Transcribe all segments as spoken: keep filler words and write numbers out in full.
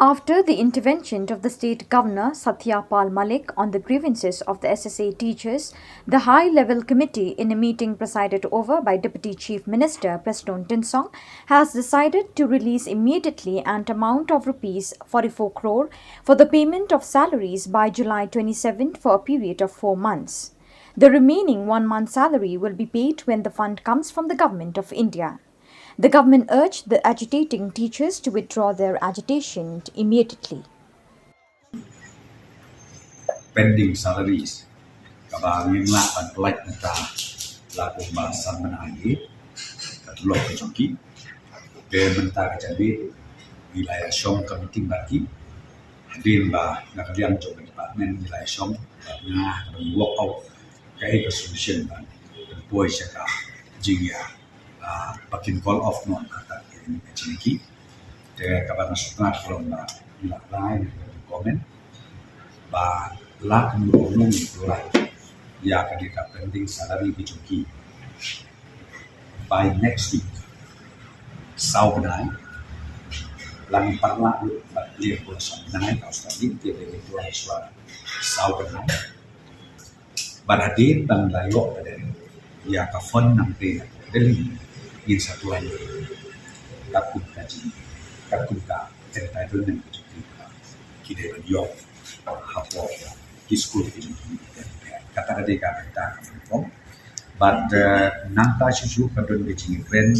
After the intervention of the state governor Satya Pal Malik on the grievances of the S S A teachers, the high-level committee, in a meeting presided over by Deputy Chief Minister Prestone Tynsong, has decided to release immediately an amount of rupees forty-four crore for the payment of salaries by July twenty-seventh for a period of four months. The remaining one month salary will be paid when the fund comes from the Government of India. The government urged the agitating teachers to withdraw their agitation immediately. Pending salaries kaba ngim lah ban pynlait mynta la kumba san bnai hi ka tulop ka jong ki. Te mynta ka jong ki ngi la ïa shong ka meeting bad ki. Hadien ba na ka liang jong ka department ngi la ïa shong bad nga kaba ngi work out kaei ka solution ban pynpoi sha ka jingïa, ah, ba kin call off noh kata ka jingïa ki. Te kaba nga sngewthuh ka long ba ngi la rai ngi la comment ba la kumno kumno ngi pynlait ïa ka dei ka pending salary ki jong ki by next week. Saw bnai la ngi pat lah lut bad clear ko saw bnai ka outstanding te dei ngi pynlait shuwa saw bnai. Bad hadien ba ngi la ïoh ka dei ïa ka fund nangta Delhi ngin sa pynlait kat kum ka jing, kat kum ka entitlement ki dei ban ïoh hapoh ki skul ki jong ki. Kata ka dei ka kata ka nyngkong. Bad, eh, nangta shuh shuh ka don ka jingkren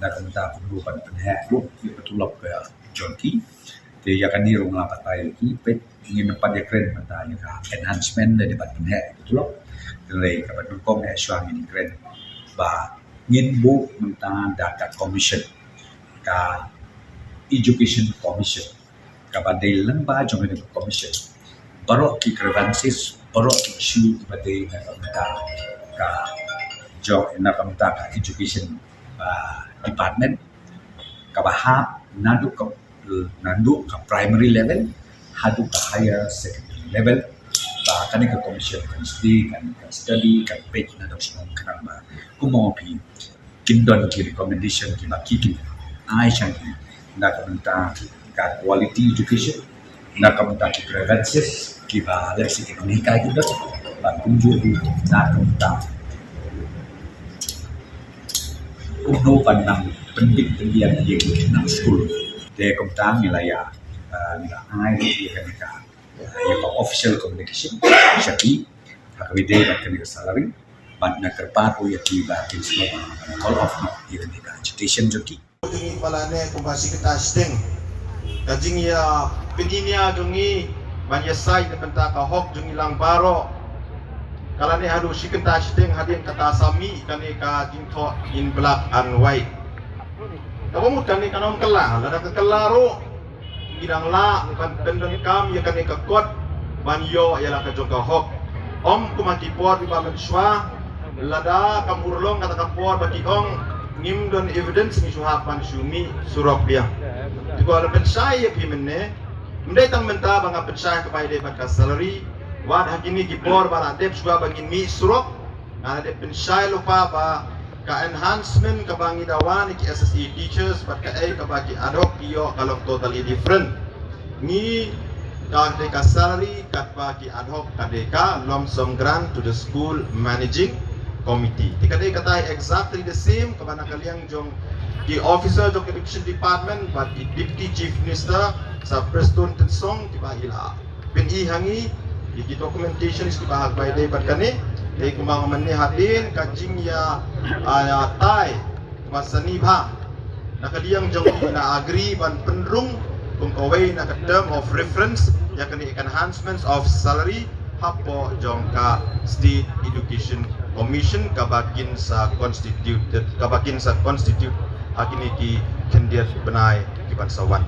da ka bynta kumno ban pynheh ruh ïa ka tulop ka jong ki. Te ïa kane ruh nga la batai ïa ki, peit ngin ym pat ïa kren mynta ïa ka enhancement lane ban pynheh ïa ka tulop. Hynrei kaba nyngkong eh shuwa ngin kren ba ngin buh mynta da ka commission, ka education commission, kaba dei lyngba jong kane ka commission baroh ki grievances, baroh ki issue kiba dei na ka bynta ka jong, na ka bynta ka education, ah, department, kaba hap naduh ka, naduh ka primary level haduh ka higher secondary level. Ba kane ka commission kan stay, kan, kan study, kan peit naduh shnong khnang ba kumno phi kin don ki recommendation kiba ki kin ai sha ngi na ka bynta ka quality education, na ka bynta ki grievances kiba lehse ki nonghikai ki don, bad kumjuh ruh na ka bynta kumno ban nang pynbit pynbiang ïa ki na skul. Te kumta ngi la ïa, ah, ngi la ai ïa kane ka, ïa ka official communication sha ki ha kaba ïadei bad kane ka salary. Bad nga kyrpad ruh ïa ki ba kin sngewbha ban call off noh ïa kane ka agitation jong ki. Jong ngi ba la ne kumba shi kynta shiteng ka jingïa pyni nia jong ngi ban ïasaid na bynta ka hok jong ngi lang baroh. Ka la ne haduh shi kynta shiteng hadien kata sa mih kane ka jingthoh in black and white. Kaba mut kane kan ym kylla, lada ka kylla ruh ngi dang lah ban pyndonkam ïa kane ka kot ban ïoh ïa la ka jong ka hok. Ym kum ha ki por kiba mynshuwa, lada kam urlong kata ka por ba ki ong ngim don evidence ngi shu hap ban shu mih surok biang. Te ko la pynshai ïa phi mynne, ym dei tang mynta ba nga pynshai kaba ïadei bad ka salary, wat ha kine ki por ba la dep shuwa ba ngin mih surok, nga la dep pynshai lypa ba ka enhancement kaba ngi dawa na ki S S A teachers bad kaei kaba ki ad hoc ki ïoh ka long totally different. Ngi ka dei ka salary katba ki ad hoc ka dei ka lump sum grant to the school managing committee. Te ka dei kata exactly the same kaba na ka liang jong ki officer jong ka education department bad ki deputy chief minister Sir Prestone Tynsong kiba i la pyni ha ngi ïa ki documentations kiba hap ban ïadei bad kane. Te kumba nga mynne hadien ka jingïa, ah, ïa tai kumba sani bha na ka liang jong ngi la agree ban pynrung kum kawei na ka term of reference ïa kane enhancements of salary hapoh jong ka State Education Commission kaba kin sa constituted, kaba kin sa constitute ha kine ki khyndiat bnai kiban sa wan.